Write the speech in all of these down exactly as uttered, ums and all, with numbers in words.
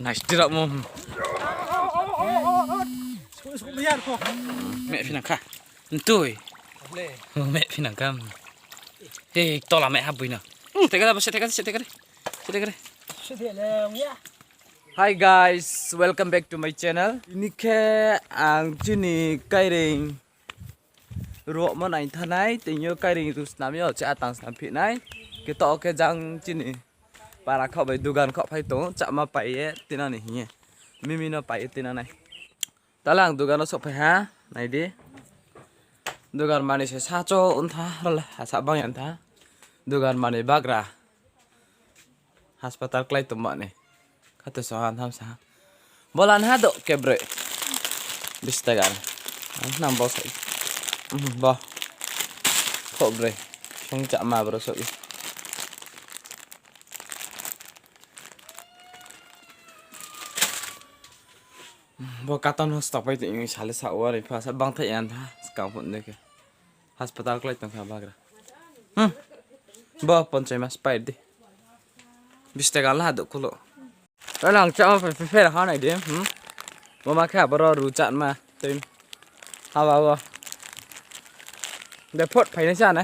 Ai, stirok mo. Meh phinang kha. Ntui. Meh phinang kha. Hei, tola meh ha bui no. Sete kha, sete kha, sete kha. Hi guys, welcome back to my channel. Ini khe ang chini kairing ruhmo nai thanai, tini yo kairing ru snam yo, cha tang snam phi nai. Khe to khe jang chini para khaoh bai dugan khaoh phai tong, chama pai ye tina ni hing ye. Mimi no pai ye tina nai. Tala ang dugan no souhphai ha, nai di. Dugan mani se sa cho ntha, role, asa bang ya ntha. Dugan mani bagra. Hospital klái tongma ni. Khato so ha tham sa ha. Bolan ha do kebroi. Bis taka. Ang nang bo sai. Bo. Khobroi. Song chama bro so i. Bo katon ho stopai tong sale sa wari pha sa bang thai yan tha skang phone de khe. Hospital klái tong kha bagra. Hmm. Bo ponchai mas pai di. Bis taka la do kulo. Rana ang chama fe fe ha nai di. Hmm. Bo ma kha boro ru chat ma. Tim. Haba bo. De phot phai nai sa na.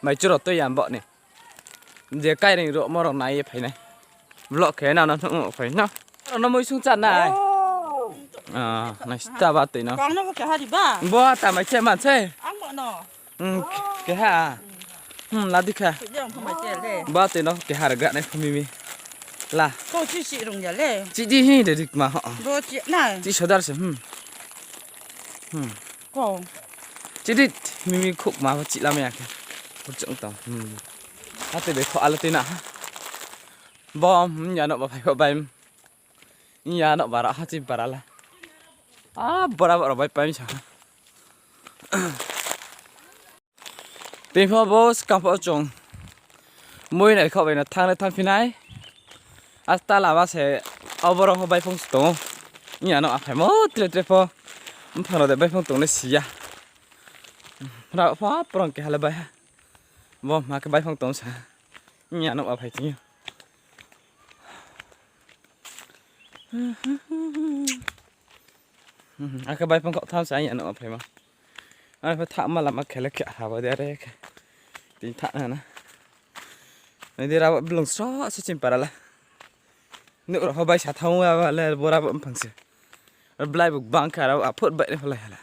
Mai churo to yan bo ni. Je kairing ruhmo rao nai ye phai nai. Vlog khe nang no thung phai no. Rao no mui sung chat nai. Ah, nai sta ba tui no. Kang no bo keha di ba? Bo ta mai che man se. Ang bo no. Hmm, keha. Hmm, la di kha. Sijang phu mai che le. Ba tui no keha rga nai phu mimi. La. Ko chi si rung ya le. Chi di hi de dik ma ho. Bo chi na. Chi sodar se, hmm. Hmm. Ko. Chi di mimi khuk ma ba chi lam ya khe. Ko chung tong. Hmm. Ate be kho ala tui na ha. Bo, hmm, ya no ba phai kho bai. Iya no bara ha chini para la. A, bora bora bai pai sa. Tini pho bo skang pho chung. Mui nai kho bai no thang nai thang phi nai. Asta lama se aboro ho bai phung tong. Iya no aphai mo tre tre pho. Mphang rao de bai phung tong le si ya. Rao pho prong keha le bai ha. Bo ma khe bai phung tong sa. Iya no aphai tini. Akhe bai phung kho tham sa ya no phai ma. Ani pho thah ma lama khe le khe ha ba de are khe. Tini thah na na. Nai di rabo blung sro se chini para la. Nuh rao pho bai sa thang ya ba le bora bo mphang se. Blai bo bang kha rabo aphut bai ni pho lai ha la.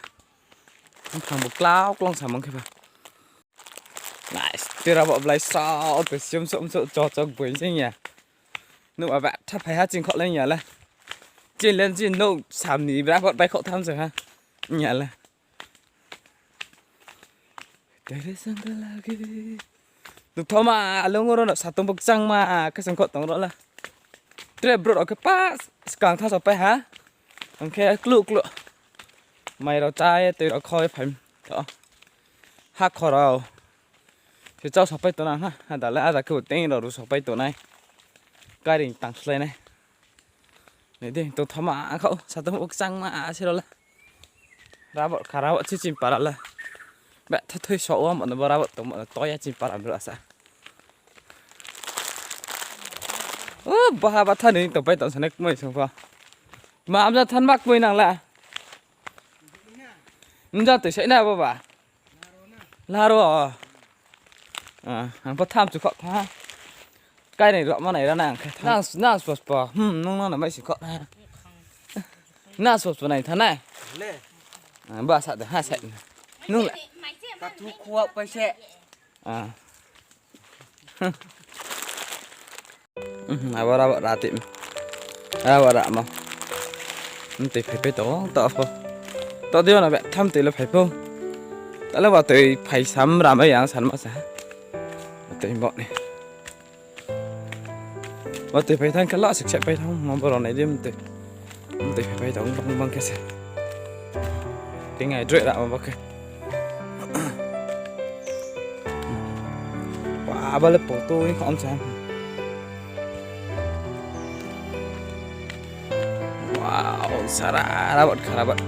Mphang bo klau klong samung khe ba. Nice. Tei rabo blai sro te sium sum sum cho cho boi sing ya. Nuh aba tha phai ha ching kho le ya le. Chini le chini nuh sam ni bra phot bai kho tham se ha. Ya le. Tere sang ka lagi. Nuh thoma alung oro no satung bo kchang ma khe sang kho tong ro la. Tre brouh rao khe pa skang tha so pai ha. Ang khe klu klu. Mai rao chá ye, tui rao kho ye phai. To. Hakho rao. Se chau sapai tongnang ha. Ada le ada khe bo teng rao ru sapai tongnai. Kairing tang slái nai. Nai di, tongthoma kho, satung bo kchangma se rao le. Rabot kha, rabot se chini para le. Betha thoi so wo mano bo rabot tongmo no toya chini para bro asa. O, baha batha ni tongpai tong sanai kmoi song pho. Ma amja thanma kmoi nang la. Mja tui sai na bo ba. Laro. Ah, ang pho tham chu kho tha. Kairing rao ma nai ra na ang khe tham. Nang, nang spo spo. Hmm, nung nang na mai si kho tha. Nang spo spo nai tha nai. Le. Ah, ba sa de ha sa. Nung le. Ka thu khuak pai se. Ah. Mhm, abo rabo ra ti. Abo ra mo. Mtui phai phai tong, to pho. To dio na be tham tui le phai pho. Ta le ba tui phai sam ra mai yang san ma sa. Tui bo ni. Ba tui phai thang khe la sik sek phai thang, mo bo rao nai di mtui. Mtui phai phai tong bang bang khe se. Ting ai droi ra mo bo khe. Ba, ba le photo ni khom sa. Wow, sara rabot kha rabot.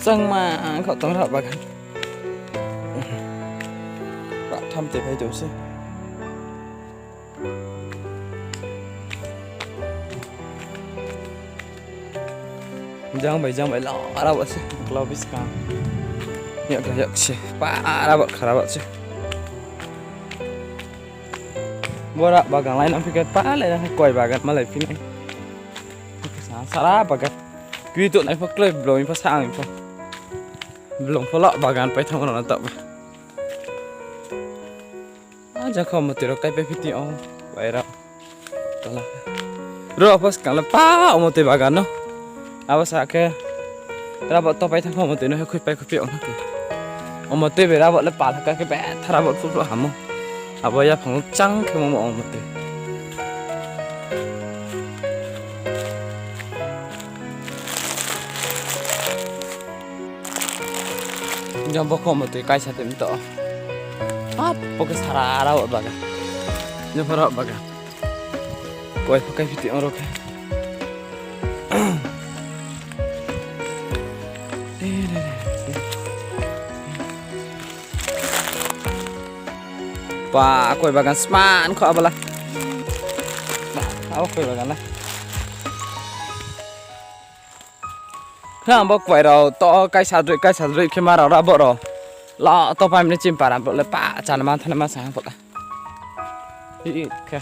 Changma khaoh tong rao bagan. Ba tham te phai tong se. Jang bai jang bai la rabo se, klau buskang. Yak yak se, pa rabo kha rabo se. Bora bagan lai nang phi khe, pa lai nang koi bagan malai phi nai. Sa, sara bagan. Kri tongnai pho kloi blong pho sa ang pho. Blong pho la bagan pai thang rao na ta ba. A jang khe omo tui rao kaipai phi tong ou, bai rao. Tola. Ro pho skang le pa omo tui bagan no. Abo sa khe rabo to pai thang khe omo tui no he khuipai khuipai ong na khe. Omo tui bai rabo le pal ha khe betha rabo phruh phruh hamo. Abo yaphang chang khe mo omo tui. Jang bo khe omo tui kaisa tui mto. Abo khe sara rabo bagan. Jang pho rabo bagan. Koi pho kai phi tong ro khe. Pa, koi bagan sman kho abala. Abo koi bagan la. Khe ang bo koi rao to kaisa droi, kaisa droi khe ma rao rabo rao. La to pai mani chim para bo le pa chana man thana ma sa pho ta. Hi khe.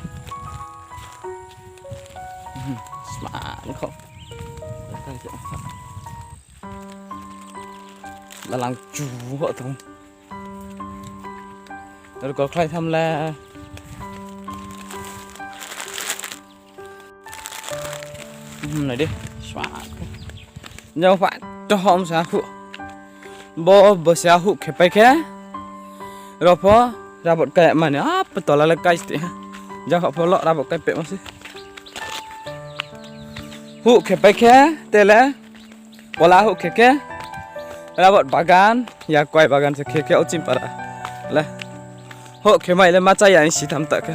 Sman kho. Lalang chu ho tong. Rkol khlai tham le. Nai di. Swa. Jang pha to hom sa hu. Bo bo sa hu khe pai khe. Ro pho rabot kai mani a patola le kai sti ha. Jang kha pho lo rabot kai pe mo se. Hu khe pai khe tele. Pola hu khe khe, rabot bagan, ya koi bagan se khe khe o chim para. Le. Hu khe mai le ma cha ya si tham ta khe.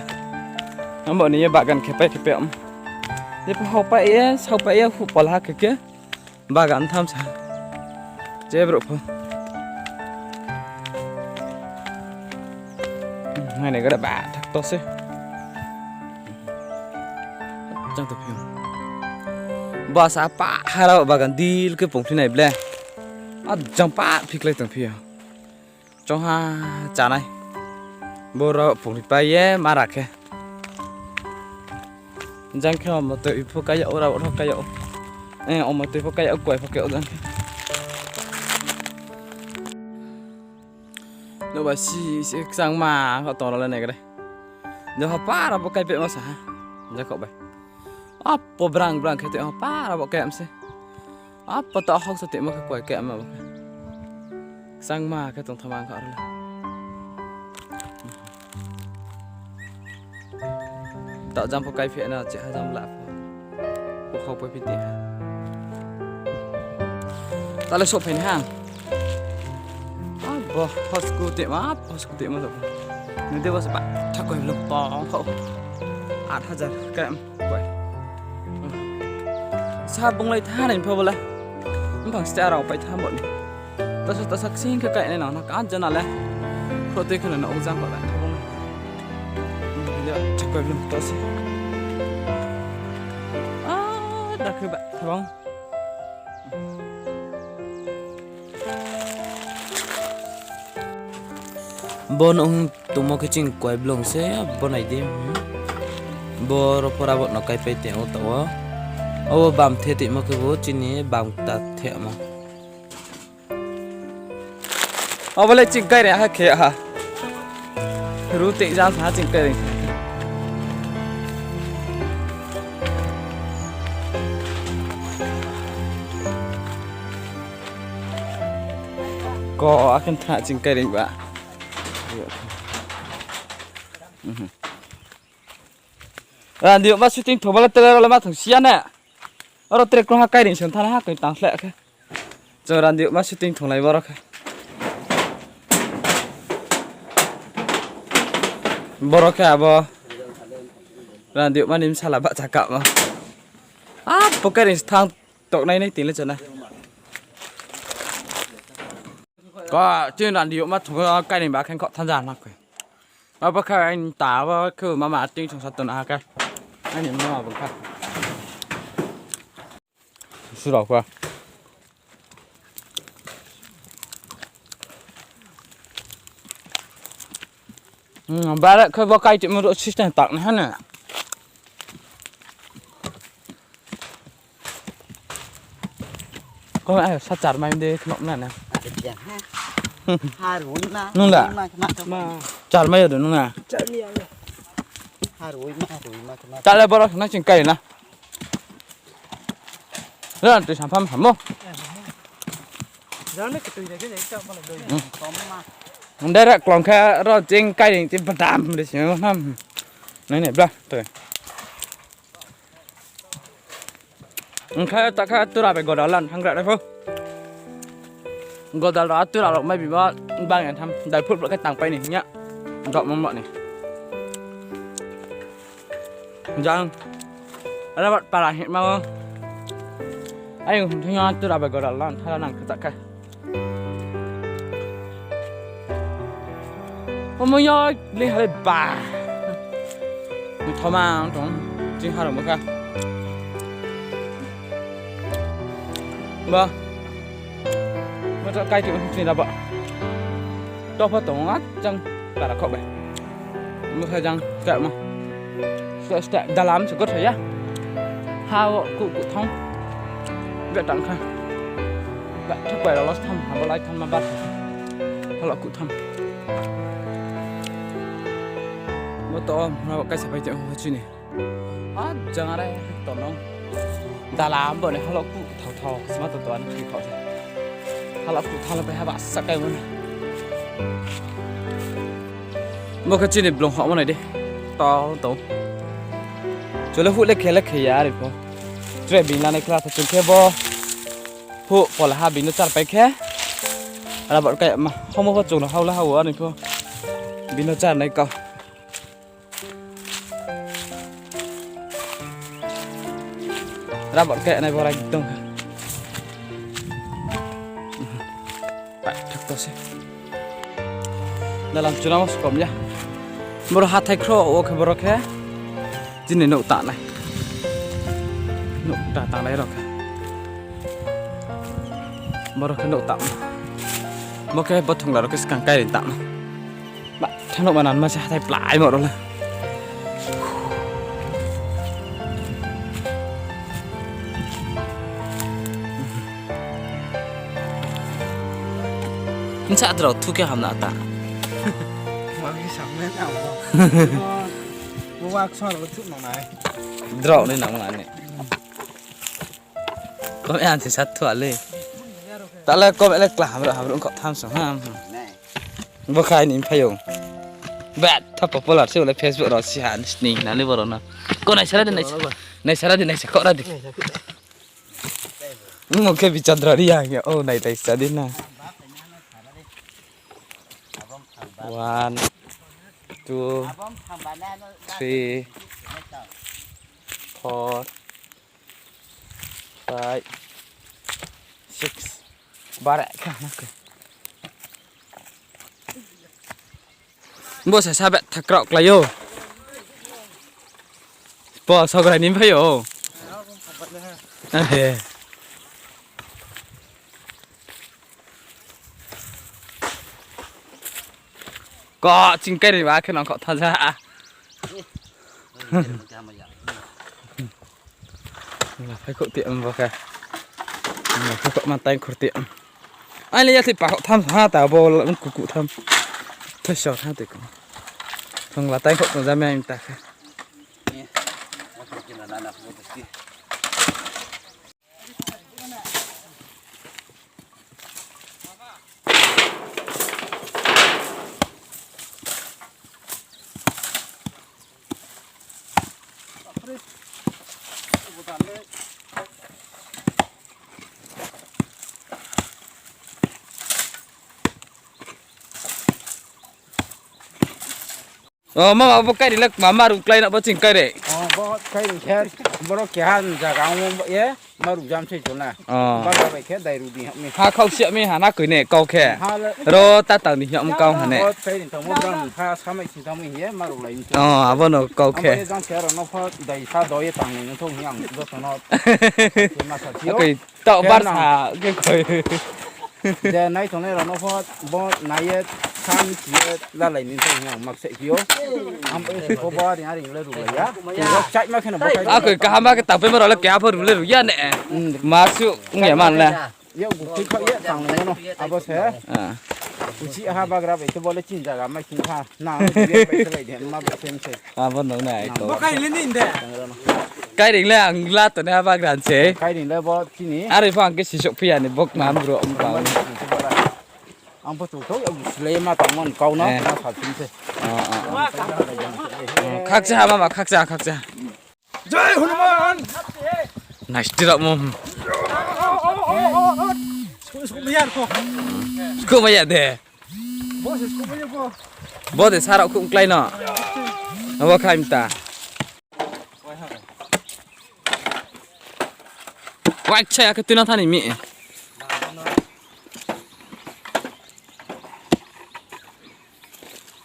Abo ni ye bagan khe pai khe pe om. Ye pho hau pai ye, sau pai ye, hu pola khe khe. Bagan tham sa. Je brouh pho. Ngai nai gada ba thak to se. Chang tong phi ou. Basa pa hara bagan dil khe pungphi nai ble. A jang pa phi klai tong phi ou. Chong ha chanai. Boro pungphi pai ye mara khe. Jang khe omo tui pho kai yag, ora ora kai yag. Eh, omo tui pho kai yag, koi pho kai yag jang khe. Noba si, si kchangma kho tong ro le nai gre. Jang kho para bo kai pehmo sa ha. Jang kho bai. Apo brang brang khe tui para bo kai am se. Apo to hok sa tuimo khe koi kai am bo khe. Kchangma khe tong thama kho ro le. Ta jang pho kai phe na, che ha jang la pho. Bo khau pho phi ti ha. Ta le so phe ni ha. A bo hos ku te ma, hos ku te ma to. Ni de bo se ba, tha koi lo pa khau. Aat hajar kai am koi. Sa bung lai tha nai pho bo la. Mphang ste arao pai tha bo ni. Tasa tasa ksing khe kai nai nang na ka jana le. Khro tui khna na ujang ko da thabong. Ya, chakoi blum to se. Ah, da khe ba thabong. Bo no tongmo khe ching koi blong se, bo nai di. Bo ro pora bo no kai pai te o to o. Obo bam the timo khe bo chini bam ta the mo. Obo le ching kai re ha khe ha. Ru te jang sa ching kai re. Ko akhon tha ching kai re ba. Randi ma shooting thong bala trailer ma thong sia ne. Oro trek krong ha kai ring sen thana ha koi tang khle khe. Chung randi ma shooting thong lai boro khe. Boro khe abo randi ma ni bsala bahcha kamo. A poke ring thang tok nai nai tile chana. Ko, chini randi yoma thung kairing ba khe kho thanng ja na khe. Abo khe aini ta, abo khe mama ting song sa tong ha khe. Aini mama bo khe. Surao khe. Hmm, bare khe bo kai timo ro system tak na ha na. Ko, eh, sa char mai de khno na na. Nung da? Char mai yo de nung na? Kale boro na ching kai na. Ran tui sampha hamo. Direct klong khe ro ching kai ring ching badam de sing nam. Nai nai bra toi. Ongkha takha tura bai godal lan thanggra nai pho. Godal rao tura rao mai bibo bang ya tham dai phut phut khe tangpai ni hing ya. Dok mamo ni. Jang. Rabat para hingma o. Ayong hing ya tura bai godal lan thara nang khe takha. Omo yo, ling hale ba. Thoma tong, ching harong bkha. Ba. Motor kai ti chini raba. Topha tong a, jang para khok bai. Mokha jang, kama. Sta, sta, dalam se gotho ya. Ha o, ku, ku thong. Be tang kha. Ba, thok bai los tham, ha, bo lai tham ma ba. Hala ku tham. Bo to, na ba kaisa pai te, ho chini. A, jang are, to nong. Dalam bo ni hala ku thao thao, sma to to an ki thao. Hala ku thao bai ha ba sa kai mo ni. Bo khe chini blong hok mo nai de. To, to. Chole hu le khe le khe ya ri pho. Tre bini lanai kla tha chung khe bo. Hu pol ha bini char pai khe. Rabar kai ma homo pho chung no hau la hau ani pho. Bini char nai kau. Rabar kai nai bo rai dong. Thak to se. Dalam chuna mo skom ya. Boro hathai khro o khe boro khe. Chini nouh tanai. Nouh ta tanai ro khe. Boro khe nouh tang. Bo khe bo thongla ro khe skang kairing tang. Ba, thanouh ma nan ma se hathai plai mo ro le. Nsa drao thu khe hamna ta. Magi samne na bo. Bo wak song ro thu nang nai. Drao ni nang ani. Kom e an se sat thu ale. Tale kom ele kla hamro hamro kho tham song ha. Bo khai ni phai yo. Ba tha popular se ole Facebook ro si ha sni na le boro na. Ko nai sara de nai. Nai sara de nai se kho ra de. Mo khe bichadra ri ya. O nai tai sa de na. One, two, three, four, five, six. Bare kha na khe. Bo sa sa be thakrao klai yo. Po sograi ni phai yo. Ahe. Ko chingkai ni ba khe nang kho tha ja. Laphai kho ti am bo khe. Laphai kho man tai khur ti am. Ai le ya thik pa kho tham ha ta bo kuku tham. Thai so tha ti ko. Thong la tai kho tong ja me ta khe. O, mama, bo kairi le mama rung klái na bo ching kairi. O, bo kairi khe, boro keha ni jaga ong bo ye. Ma rujam se chona. Oh. Bagra bai khe dai ru di hapmi. Ha khausia mi ha na koi ne kau khe. Ha le. Ro ta tang di hapmi kau ha ne. Ro sai ri tangmo bram ha samai si tangmo hing ye ma ru lai mi. Oh, abo no kau khe. Abo ye jang se ro no pho dai sa do ye tang ni thong hing ang joto no. Ma sa thio. Akoi tao bar sa khe koi. Je nai tongnai rao no pho bo nai ye sa mi si ye lalai ni thong hing ang mak se kio. Ang bo si pho bo ari ari le ru lai ya. Ro chai ma khe no bo kai. Akoi kaham ma khe tang pe ma ro le keha pho ru le ru ya ne. Hmm. Ma su ong ya man le. Ye gu khui kha ye tang le no. Abo se. Ah. Uchi ha bagra bai to bo le chin jaga mai chin kha. Na, ye bai se bai de ma bai se se. Abo nung nai ko. Bo kai le ni de. Kai ring le ang la to ne ha bagra se. Kai ring le bo chini. Are pho ang khe sisok phi ya ni bok ma bro ang pa. Ang pho tu thou ya gu sle ma tang mon kau no. Eh. Ma sa chin se. Ah, ah, ah. Khakcha ha mama, khakcha, khakcha. Jai Hanuman! Nice, tira mo. Sku, sku maya ko. Sku maya de. Bo se sku maya ko. Bo de sarao khum klái no. Abo khai mta. Wai chaya khe tuina thani mi.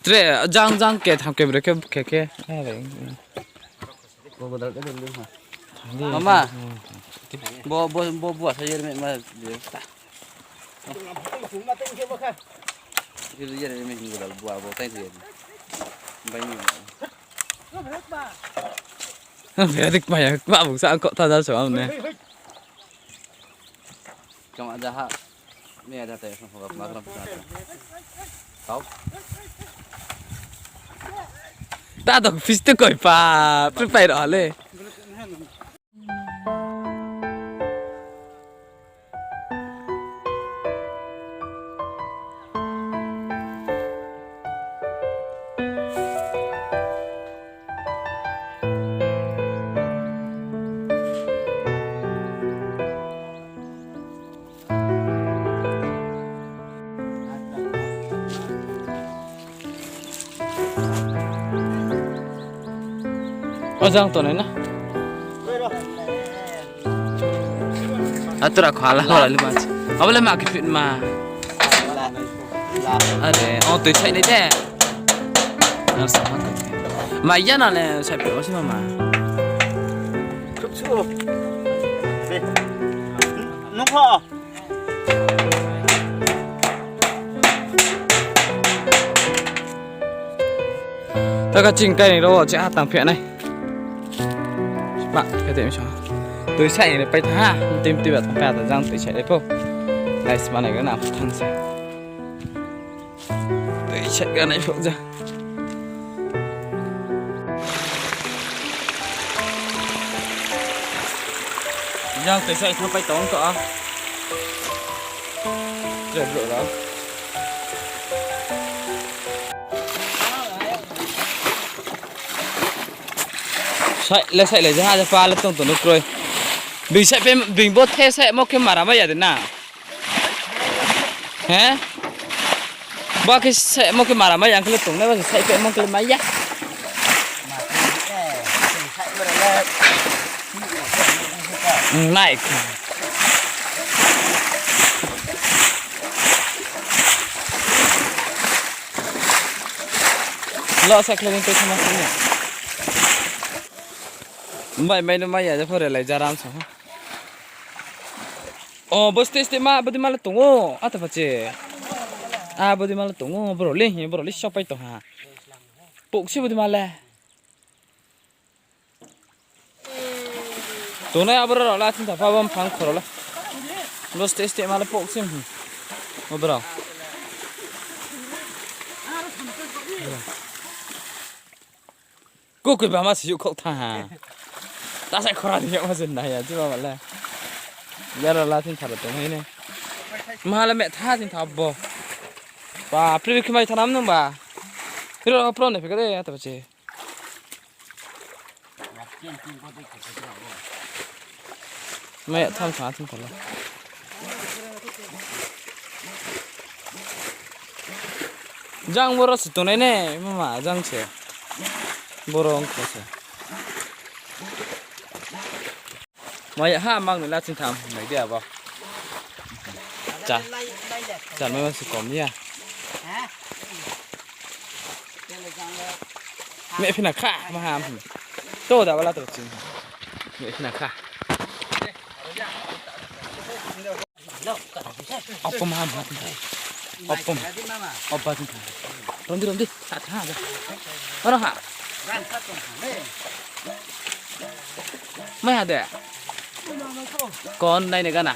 Tre jang jang khe tham khe bre khe khe khe. Mama. Bo, bo, bo, bo, sa yer me ma. Yer me hing godal bo, bo, tai yer. Bai ni. Dik maya, ma bung sa ang kok tha da so am ne. Kama jaha. Ni ada teh, so, so, ma kram sa. Tau. Ta dok fish tu koi pa, prepare ro le. O jang tongnai na. Atura kho hala hala lima. Abo le ma kipit ma. Are, o tui chai nai de. Nang sa ma kipit. Ma ya na le sai pe o si ma ma. Khup su. Nung kho. Ta ka ching kai ni ro, che ha tang phe nai. Ba, ka te mi sa. Tui sai ni pai tha, tim tim ba tang phe ta jang tui sai le pho. Nai sma nai ga na thang sa. Tui sai ga nai pho ja. Jang tui sai kha pai tong to a. Tre bro ra. Sai le, sai le, jaha ja pa le tong tong no kroi. Bing sai pe, bing bo the sai mo khe mara ma ya de na. He? Bo khe se mo khe mara mai yang khe le tongnai, bo se sai pe mo khe le mai ya. Nai. Lo sa khe le ring kai thama sini. Mai, mai no mai ya, je pho re lai jaram sa. O, bo steh steh ma, bodi ma le tong o, ata pache. A, bodi ma le tong o, bro le hi, bro le sopai tong ha. Pok si bodi ma le. Tongnai aboro rao la, thing thapa bo mphang khoro la. Bo steh steh ma le pok si, hmm. O bro. Kukui ba ma si yuh khok tha ha. Ta sai khora ni ma se nai ya, ji ba ma le. Yara la thing thara tong hai ne. Ma le me tha thing thap bo. Ba, pri bi khmai thanam nung ba. Ro pro ne phika de, ya ta ba che. Mai ya tham sa thing thara. Jang boro se tongnai ne, mama, jang se. Boro ongkho se. Mai ha mang ni la ching tham, nai di abo. Cha. Cha mai ma si kom ya. Me phina kha, ma ham. To da bala to ching. Me phina kha. Opo ma ham. Opo. Opo ching tham. Rom di, rom di. Sa tha ha. Oro ha. Mai ha de. Kon nai ne gana.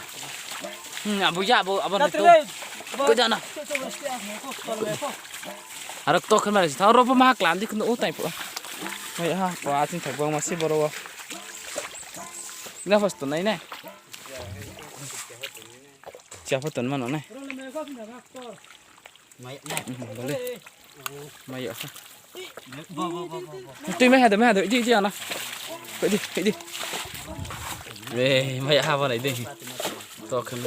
Hmm, abo ya, abo, abo nai to. Ko jana. Aro to khan mari tha, oro bo ma klam di khun o tai pho. Mai ha, pa ching thak bang ma si boro wo. Na first to nai ne. Chia pho ton mano nai. Mai, mai. Bole. Mai yo ha. Bo, bo, bo, bo, bo. Tui mai ha de, mai ha de. Idi, idi ana. Ko idi, idi. Eh, mai ha ba nai de. To khan.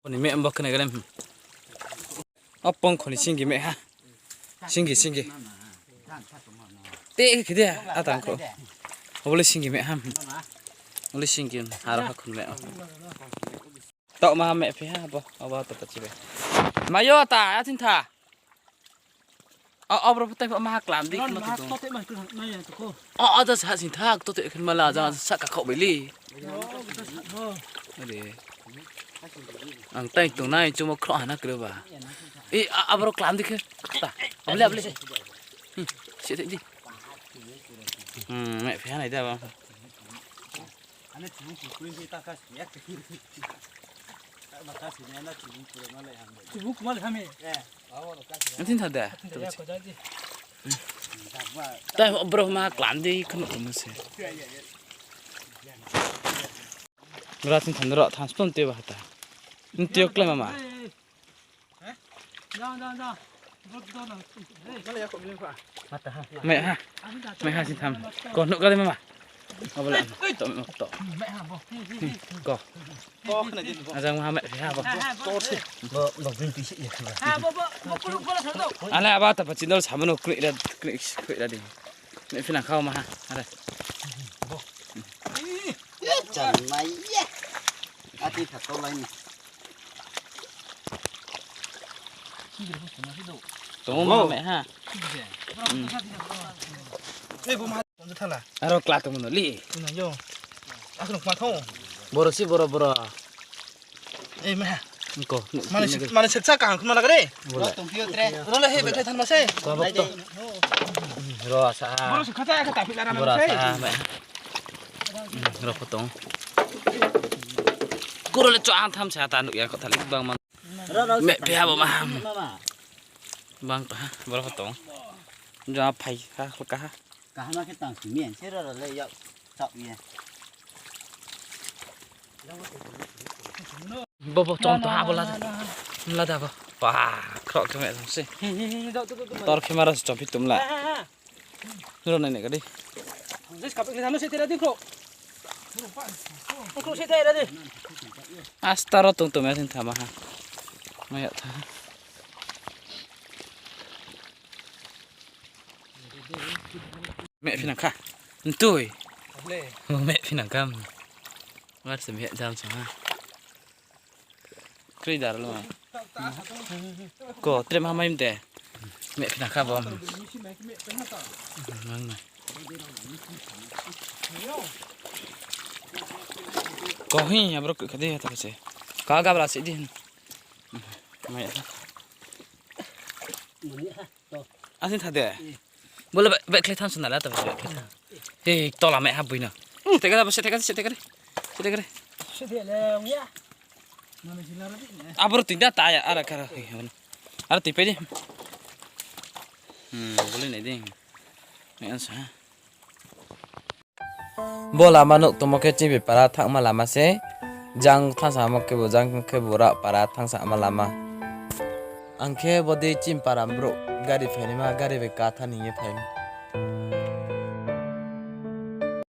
Ni me ambo kene galem. Opo ong kho ni singgi me ha. Singgi, singgi. Te khe de, atang kho. Obole singgi me ha. Obole singgi, aro ha khun me. Tau ma me phi ha, abo, abo to pachi be. Mayo ta, ya chin tha. O, o, bro, tai ma ha klam di, khun ma tu. O, o, da sa chin tha, to te khun ma la, ja, sa ka kho beli. Ade. Ang tai tung nai, chumo khro hana kre ba. E, a, abro klam di khe. Ta. Abole, abole. Hmm, si di. Hmm, me phi ha nai da ba. Antin tha da. Tai bro ma klam di khun ma se. Ra tin than ro than spon te ba ta. Ntiok klai mama. Me ha. Me ha sin tham. Ko nuk kali mama. Abo le. To, to. Ko. Ajang ma me ha bo. Bo, bo, green tea si ya. Ale abo ta pa chindol samano klik ra, klik, klik ra di. Me phina khau ma ha. Are. Chan mai ye. Ati tha to lai ni. Tong ma me ha. Aro kla tong no li. Boro si boro boro. Ko. Mane seksa kaham khna lagre. Bole. Ro le he bekhai thanma se. Ro sa. Boro se khata khata phi lara ma se. Ro pho tong. Kuro le cho ang tham sa ta nuk ya ko thali bang mang. Me phe ha bo ma ham. Bang ta ha, boro pho tong. Jo phai ha, ka ha. Kaham khe tang simi, se ro ro le yak chap ye. Bo bo chong to ha bo la. La da bo. Ba, khro khe me se. Tor khe mara se chom phi tum la. Ro nai ne ka di. Asta ro tong tong ya sin thama ha. Maya tha. Me phi nang kha. Ntui. Mo me phi nang kha. War se me jam sa ha. Kri dar lo. Ko trem ha mai mte. Me phi nang kha bom. Nang na. Ko hi abro kri khade ta se. Ka gabra se di. Mai. Asin thade. Bole be khle tham suna la ta be khle tham. He tola me ha buino. Te ka ba se te ka se te ka. Se te ka. Abro tinda ta ya ara kara. Ara ti pe di. Hmm, bole nai di. Nai ansa. Bo lama nuh tongmo khe chini para thangma lama se. Jang thangsamo khe bo, jang khe bo ra para thangsamo lama. Ang khe bo dei chini para brouh gari phainaima, gari bai ka tha ni ye phai.